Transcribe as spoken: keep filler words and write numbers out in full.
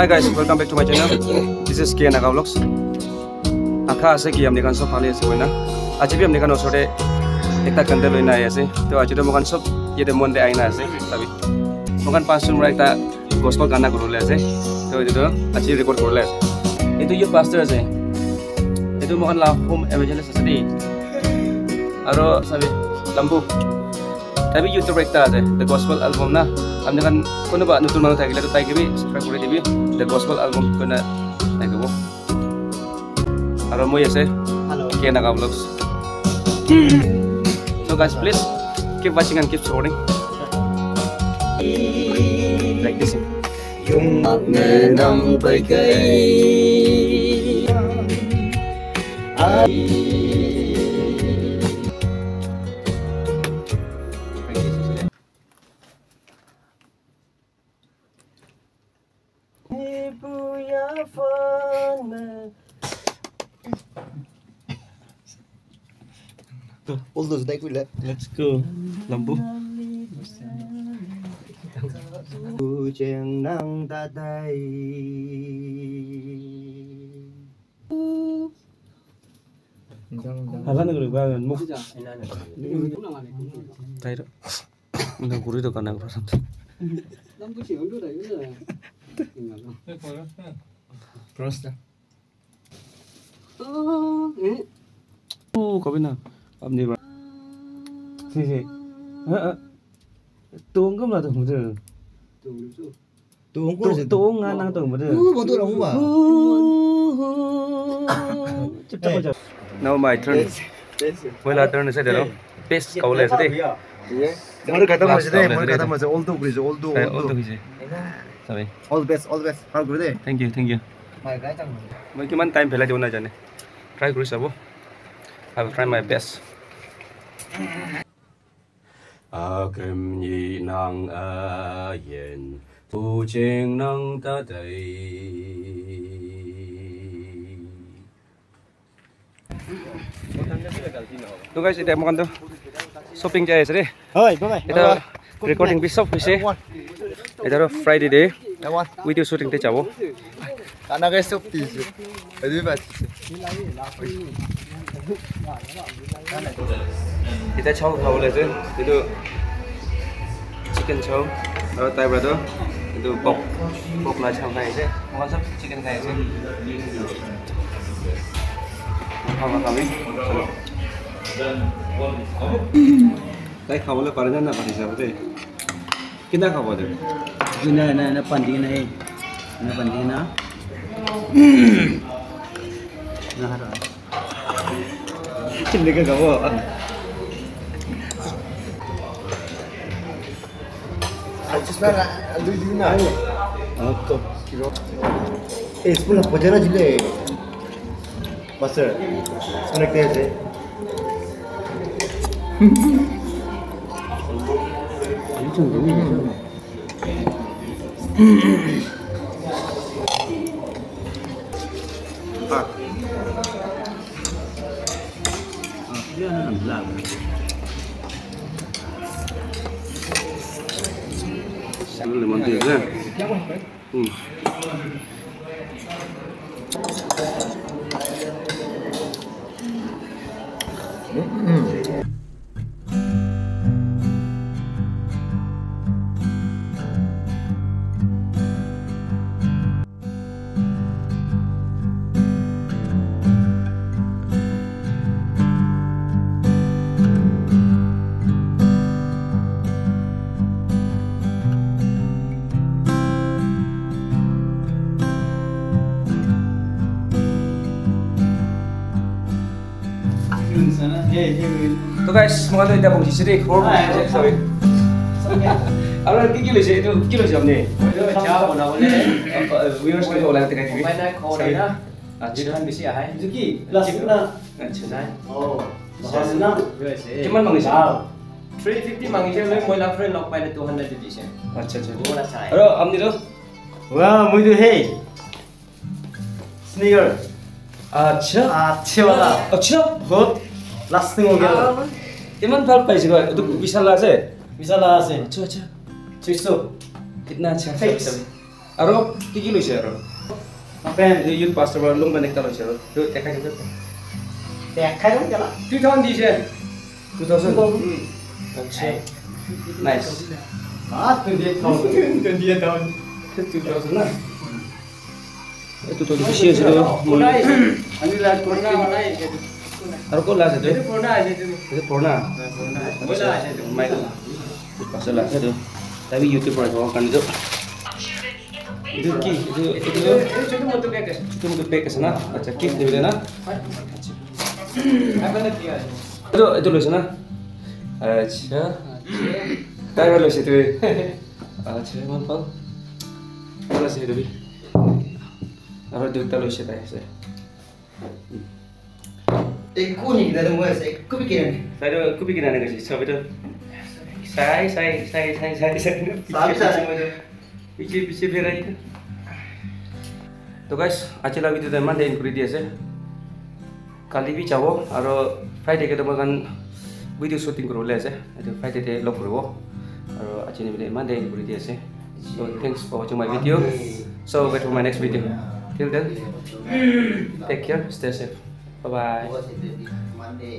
Hi guys, welcome back to my channel. This is K Naga Vlogs. আশা আছে কি আপুনি সব ভালে আছে হয় না? আজি বি আপুনি ওচৰতে একটা কণ্টেণ্ট লৈ আহি আছে। তো আজি তো মই সব ইয়াতে মন দে আইনা আছে, চাবি। মই পাঁচ চুৰ এটা গছপল গানা কৰিবলৈ আছে। তো এইটো তো আজি ৰেকৰ্ড কৰিবলৈ আছে। এইটো ইউ পাষ্টাৰ আছে। এইটো মই লাভ হোম এভেঞ্জেলিষ্ট আছে দেই। আৰু চাবি, লাম্বু। তাই বি ইউটিউব একটা আছে, The Gospel Album না। আপুনি কোনোবা নতুন মানুহ থাকিলে তো তাইকে বি ছাবস্ক্ৰাইব কৰি দিবি। The Gospel Album কোনে থাকিব। আৰু মই আছে, Hello. K Naga Vlogs. So guys, please keep watching and keep supporting. Like this. Yung menang pagkay. All those like we left. Let's go. Lampu. Kucing nang tadai. Hala na guri ba mo. Tairo. Nang guri do kana guri. Prosta. Oh, kabi na. Abni ba. Si si. Tunggu lah tunggu. Tuong ko Tu- tuong nga nang tuong mo dun. Oo, mo tuong mo ba? Chap, chap, chap. Now my turn. Yes. Yes. Wala turn sa dalo. Best ka wala sa de. Yes. Mori kata mo sa de, mori kata mo sa. All to kuri sa, all to, all to. All to kuri sa. Sabi. All the best, all the best. Har guri de. Thank you, thank you. Mai kai tang. Mo kiman time pela diyo na jane. Try kuri sabo. I will try my best. Akem ni nang ayen, tu ching nang ta tei. তো গাইছ, এতিয়া মই কিন্তু শ্বপিং যাই আছে দেই। হয়, bye bye. এতিয়া ৰেকৰ্ডিং পিছ চব হৈছে। এতিয়া আৰু ফ্ৰাইডে ডে। ভিডিঅ' শ্বুটিং তে যাব। খানা খাই চব পিছে। এদিন বাচিছে। এতিয়া চাও খাবলৈ আছে। এইটো চিকেন চাও আৰু তাই ব্ৰাদাৰ এইটো পক, পক লা চাও খাই আছে। মই চব চিকেন খাই আছে। খাব খাবি। তাই খাবলৈ পাৰে নে নাপাৰে যাব দেই। কিনা খাব দে। Hindi na, na, na, pandina eh. Na, pandina. Naharap. Hindi ka gawa. Asus na, alu din na. Ano to? Eh, spoon na, pwede na sila eh. Master, spoon na kaya siya. Lemon tea, ya. Hmm. তো গাইছ, মই তো এতিয়া পহুচিছো দেই, ঘৰ পহুচিছে, চৰি। আৰু কি কি লৈছে এইটো, কি লৈছে আপুনি? মই তো চাহ বনাবলৈ। ভিউৱাৰ্ছ কৈ ওলাই দেখাই দিবি। উপায় নাই, খোৱা নাই না। আচ্ছা। ডিমাণ্ড বেছি আহে। এইটো কি? প্লাষ্টিক না? আচ্ছা। নাই। অ'। কিমান মাঙিছে? থ্ৰী ফিফটি মাঙিছে বোলে, মই লাভ ফ্ৰেণ্ড লগ পাইলে টু হাণ্ড্ৰেড দিছে। আচ্ছা, আচ্ছা। বহুত আছা। আৰু আপুনি তো? ৱাহ, মই তো সেই স্নিকাৰ। আচ্ছা। আচ্ছা ৱালা। আচ্ছা। বহুত লাষ্টিং হৈ গ'ল। ইমান ভাল পাইছে কয়, এইটো বিশাল আছে? বিশাল আছে। আচ্ছা, আচ্ছা। ছয়শ। কিতনা আচ্ছা? ফিক্স। আৰু কি কি লৈছে আৰু? Apa yang এই ইউথ পাষ্টৰ পৰা লোন মানে এটা লৈছে আৰু। এইটো দেখাই দিছে। দেখা যাবে কেলা? টু থাউজেণ্ড দিছে। Two thousand? আচ্ছা। Nice. Ah, twenty eight thousand. Two thousand না? এইটো তো বেছি আছে তো। Ini lah kursi. আৰু ক'ত লাষ্ট এইটো? Itu pernah aja itu. এইটো পুৰণা? Pernah. Bola aja itu. Mike পাছত লাষ্ট এইটো। তাই ইউটিউব পৰা আহিব কাৰণে এইটো। এইটো কি? এইটো এইটো Itu itu mau tuh kayak এইটো মোৰতো পেক আছে না? আচ্ছা, কি দিলে না? Apa lagi ya? এইটো এইটো লৈছে না? আচ্ছা। তাই ভাল লৈছে তুমি। আচ্ছা, ইমান ভাল। ভাল আছে তুমি। আৰু দুটা লৈছে তাই আছে। Ekuni kita ada mau saya, aku pikiran. তাই তো কুপি কিনা আনে গৈছে। চবেই তো চাই চাই চাই চাই চাই চাই চাবি চাই। পিছে পিছে ফেৰাই। তো গাইছ, আজিলা ভিডিঅ'টো ইমান দেৰি কৰি দি আছে। কালি বি যাব আৰু ফ্ৰাইডেকে তো মই কাৰণ ভিডিঅ' শ্বুটিং কৰিবলৈ আছে। এইটো ফ্ৰাইডেতে লগ কৰিব। আৰু আজি নিমিলে ইমান দেৰি কৰি দি আছে। So thanks for watching my video. So wait for my next video. Till then, take care, stay safe. Bye bye. Monday.